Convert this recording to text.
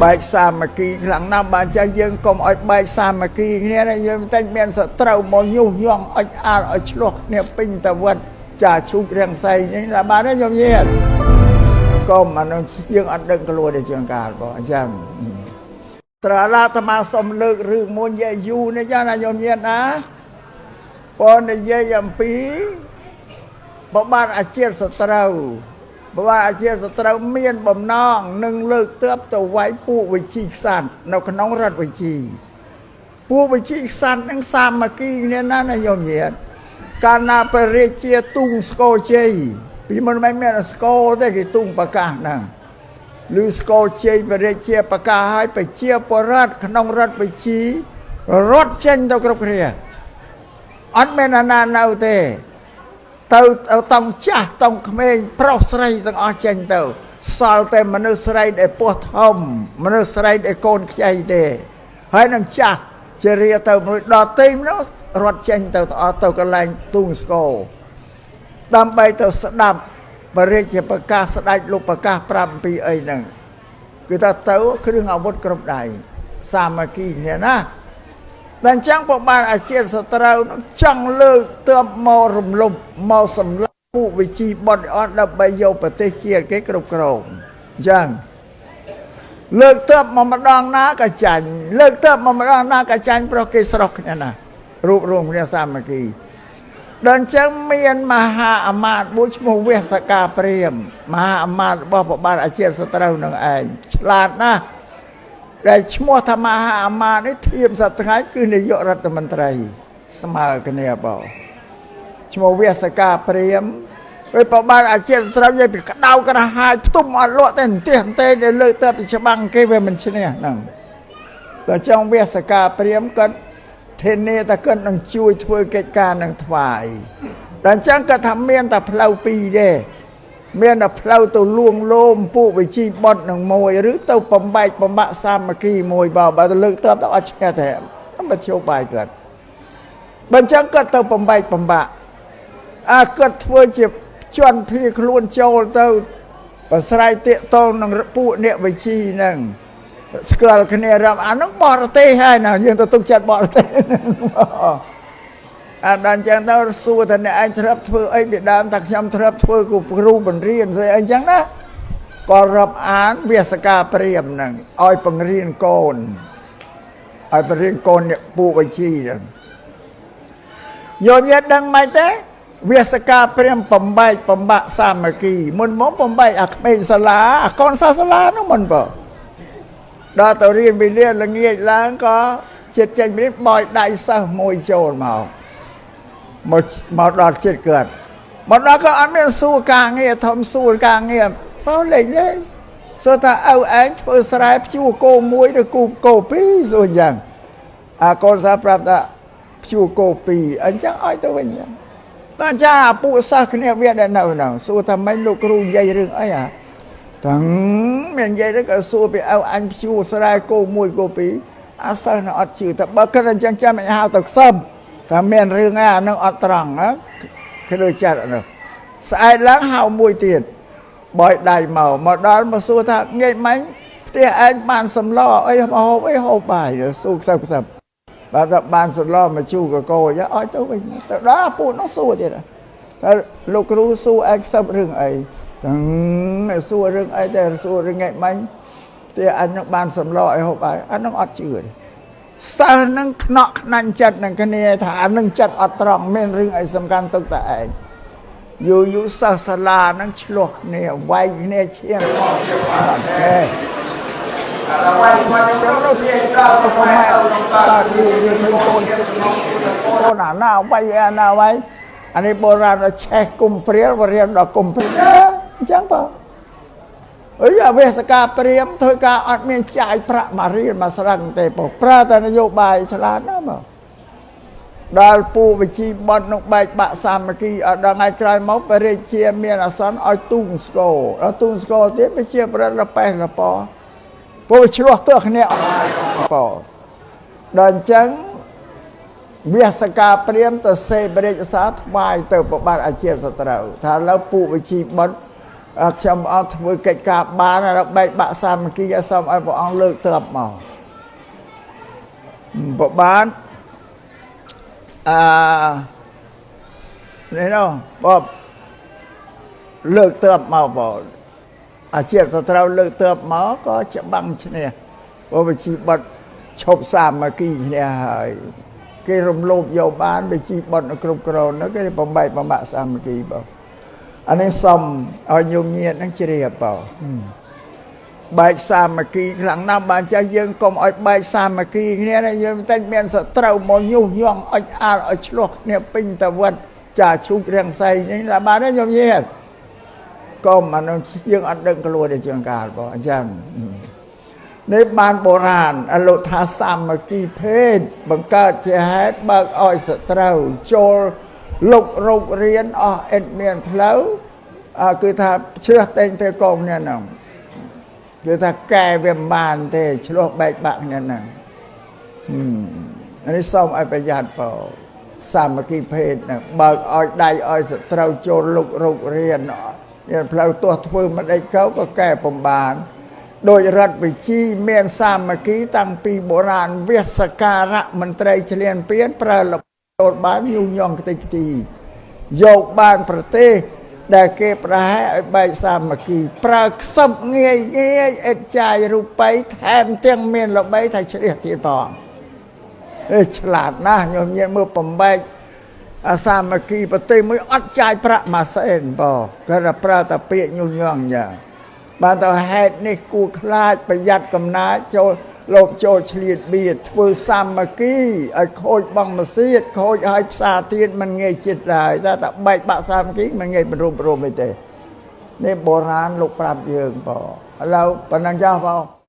បែកសាមគ្គីខ្លាំងណាស់បានចេះយើងកុំឲ្យបែកសាមគ្គីគ្នាណាយើងតែមានសត្រូវមកញុះញង់អុចអាលឲ្យឆ្លោះគ្នាពេញតវត្តចាឈូករាំងសែងនេះណាបានទេញោមញាតិកុំអានោះយើងអត់ដឹងខ្លួនទេជាងកាលបងអញ្ចឹងត្រឡាអាត្មាសុំលើករឿងមួយនិយាយយូរនេះចាណាញោមញាតិណាបងនិយាយអំពីបបាទអាជាតិសត្រូវបបាទអាជាតិសត្រូវមានបំណងនឹងលើកទើបទៅវាយពួកវិជីខ្សាត់នៅក្នុងរដ្ឋវិជីពួកវិជីខ្សាត់នឹងសាមគ្គីគ្នាណាណាញោមញាតិកាលណាព្រះរាជាទូងស្គរជ័យពីមុនមិនមានស្គរទេគេទូងប្រកាសហ្នឹងឬស្គរជ័យព្រះរាជាប្រកាសឲ្យប្រជាពលរដ្ឋក្នុងរដ្ឋវិជីរត់ចេញទៅគ្រប់គ្នាអត់មានអាណានៅទេទៅតង់ចាស់តង់ក្មេងប្រុសស្រីទាំងអស់ចេញទៅសល់តែមនុស្សស្រីដែលពោះធំមនុស្សស្រីដែលកូនខ្ចីទេហើយនឹងចាស់ជារាទៅមួយដល់ទីនោះរត់ចេញទៅអស់ទៅកន្លែងទូងស្គរដើម្បីទៅស្ដាប់ព្រះរាជាប្រកាសស្ដេចលោកប្រកាសប្រាប់អំពីអីហ្នឹងគឺថាទៅគ្រឿងអាវុធគ្រប់ដៃសាមគ្គីគ្នាណាតែអញ្ចឹងបើបានអាជាតិសត្រូវនោះចង់លើកទើបមករំលប់មកសម្លាប់ពួកវិជីបុត្រអត់ដើម្បីយកប្រទេសជាតិគេគ្រប់គ្រងអញ្ចឹងលើកទើបមកម្ដងណាក៏ចាញ់លើកទើបមកម្ដងណាក៏ចាញ់ប្រុសគេស្រុះគ្នាណារួបរวมគ្នាសាមគ្គីដល់អញ្ចឹងមានមហាអាមាត្យមួយឈ្មោះវសកាព្រាមមហាអាមាត្យរបស់ព្រះបាទអាជាតិសត្រូវនឹងឯងឆ្លាតណាស់ដែលឈ្មោះថាមហាអាមាត្យនេះធៀបសប្តាហ៍គឺនាយករដ្ឋមន្ត្រីស្មើគ្នាបងឈ្មោះវសកាព្រាមពេលព្រះបាទអាជាតិសត្រូវនិយាយពីក្តៅក្រហាយផ្ទុំអត់លក់ទេអន្ទះអន្ទេដែលលើកទៅពីច្បាំងគេវាមិនឈ្នះហ្នឹងតែចង់វសកាព្រាមគាត់ធានាថាគាត់នឹងជួយធ្វើកិច្ចការនឹងថ្វាយដល់អញ្ចឹងគាត់ថាមានតែផ្លូវពីរទេមានតែផ្លូវទៅលួងលោមពួកវិជីបុត្រនឹងមួយឬទៅបំបែកបំបាក់សាមគ្គីមួយបើទៅលើកទៅអត់ឈ្នះទេមិនជោគបាយគាត់បើអញ្ចឹងគាត់ទៅបំបែកបំបាក់អាគាត់ធ្វើជាជន់ភៀខ្លួនចូលទៅប្រស្រ័យតាកតងនឹងពួកអ្នកវិជីហ្នឹងស្គាល់គ្នារាប់អាហ្នឹងបរទេសហើយណាយើងទៅទុកចិត្តបរទេសអាដល់អញ្ចឹងទៅសួរថាអ្នកឯងធ្លាប់ធ្វើអីពីដើមថាខ្ញុំធ្លាប់ធ្វើគ្រូបង្រៀនស្អីអីចឹងណាក៏រាប់អានវាសកាព្រាមហ្នឹងឲ្យបង្រៀនកូនឲ្យបង្រៀនកូនអ្នកពួកវិជីហ្នឹងយកញាតិដឹងមិនទេវាសកាព្រាមបំបែកបំបាក់សាមគ្គីមុនមកបំបែកអាក្មេងសាលាអាកូនសាសាលានោះមុនបើដល់ទៅរៀនវិលាល្ងាចឡើងក៏ចិត្តចេញរៀនបោយដៃសិស្សមួយចូលមកមកដល់ចិត្តគាត់មកដល់ក៏អត់មានសួរការងារធំសួរការងារបើលេងលេងសួរថាឪឯងធ្វើស្រែភ្ជួរគោមួយឬគូគោពីរសួរយ៉ាងអាកូនសាប្រាប់ថាភ្ជួរគោពីរអញ្ចឹងឲ្យទៅវិញតែចាពួកសិស្សគ្នាវាដែលនៅហ្នឹងសួរថាម៉េចលោកគ្រូនិយាយរឿងអីអាទាំងមាននិយាយទៅក៏សួរពីឪអញភ្ជួរស្រែគោមួយគោពីរអាសិស្សនៅអត់ជឿតែបើគិតអញ្ចឹងចាំមិនហៅទៅខ្សឹបតែមានរឿងអីអានឹងអត់ត្រង់ណាគឺដូចចិត្តនោះស្អែកឡើងហៅមួយទៀតបោយដៃមកមកដល់មកសួរថាងាយមិញផ្ទះឯងបានសម្លអីមកហូបអីហូបបាយសួរខ្សឹបខ្សឹបបើថាបានសម្លមកជូរកកោអញ្ចឹងឲ្យទៅវិញទៅដល់ពួកនោះសួរទៀតតែលោកគ្រូសួរឯងខ្សឹបរឿងអីទាំងសួររឿងអីតែសួររឿងងាយមិញផ្ទះអញនឹងបានសម្លអីហូបបាយអានឹងអត់ជឿទេសិស្សនឹងខ្នក់ខ្នាញ់ចិត្តនឹងគ្នាថាអានឹងចិត្តអត់ត្រង់មានរឿងអីសំខាន់ទុកតែឯងយូរយូរសិស្សសាលានឹងឆ្លោះគ្នាវាយគ្នាឈាមអត់ទេ វាយគាត់ទៅទៅជាដល់ទៅម៉ែ តើរឿងរឿងកូនកូនអាណាវាយអាណាវាយអានេះបុរាណឆេះគុំព្រាលវរៀនដល់គុំព្រាលអញ្ចឹងបើអីអវេសកាព្រាមធ្វើការអត់មានចាយប្រាក់មករៀនមកស្រឹងទេបើប្រើតែនយោបាយឆ្លាតណាស់បើដល់ពូវិជីបុត្រនោះបែកបាក់សាមគ្គីអត់ដល់ថ្ងៃក្រោយមកព្រះរាជាមានអាសន្នឲ្យទូងស្គរដល់ទូងស្គរទៀតវាជាប្រលប៉េះលប៉ពូឆ្លោះទោះគ្នាអត់ប៉ដល់អញ្ចឹងវាសកាព្រាមទៅសេព្រះរាជសារថ្វាយទៅព្រះបាទអាជាសត្រូវថាឥឡូវពួកវិជីបុត្រ ខ្ញុំអត់ធ្វើកិច្ចការបានបែកបាក់សាមគ្គីសូមឲ្យព្រះអង្គលើកទ័ពមកបើបានអានេះនោះបលើកទ័ពមកបងអាជាតិសត្រូវលើកទ័ពមកក៏ច្បាំងឈ្នះព្រោះវិជីបុត្រឈប់សាមគ្គីគ្នាហើយគេរំលោភយកបានវិជីបុត្រនៅគ្រប់គ្រងនោះគេបំបែកបំបាក់សាមគ្គីបងអានេះសុំឲ្យញោមញាតនឹងជ្រាបបងបែកសាមគ្គីខ្លាំងណាស់បានចេះយើងកុំឲ្យបែកសាមគ្គីគ្នាណាយើងតែមានសត្រូវមកញុះញង់អុចអាលឲ្យឆ្លោះគ្នាពេញតវត្តចាឈូករាំងសែងនេះឡាបានទេញោមញាតកុំអានោះយើងអត់ដឹងខ្លួនទេជាងកាលបងអញ្ចឹងនេះបានបុរាណលោកថាសាមគ្គីភេទបង្កើតជាហេតុបើកឲ្យសត្រូវចូលលុករោគរៀនអស់អិតមានផ្លូវគឺថាជ្រះតែងទៅកងគ្នាហ្នឹងគឺថាកែវាមិនបានទេឆ្លោះបែកបាក់គ្នាហ្នឹងនេះសូមឲ្យប្រយ័ត្នបងសាមគ្គីភេទហ្នឹងបើកឲ្យដៃឲ្យសត្រូវចូលលុករោគរៀនមានផ្លូវទោះធ្វើមិនដេចកោក៏កែពុំបានដោយរដ្ឋវិជីមានសាមគ្គីតាំងពីបុរាណវាសការៈមន្ត្រីឆ្លៀនពៀនប្រើលចូលបានយូរញងខ្ទេចខ្ទីយកបានប្រទេសដែលគេប្រហែលឲ្យបែកសាមគ្គីប្រើខ្សឹបងាយងាយអិតចាយរូបិយថែមទាំងមានល្បីថាជ្រះទៀតផងអេឆ្លាតណាស់ញោមញាតមើលបំបែកអាសាមគ្គីប្រទេសមួយអត់ចាយប្រាក់មួយសេនបងគាត់តែប្រើតែពាក្យញុះញង់យ៉ាងបានទៅហេតុនេះគួរខ្លាចប្រយ័ត្នកំណាចចូលលោភចូលឆ្លៀតបៀតធ្វើសាមគ្គីឲ្យខូចបងមសៀតខូចឲ្យផ្សារទៀតមិនងាយចិត្តដែរតែតែបែកបាក់សាមគ្គីមិនងាយបរុបរុំអីទេនេះបុរាណលោកប្រាប់យើងបងឥឡូវប៉ុណ្ណឹងចុះបង។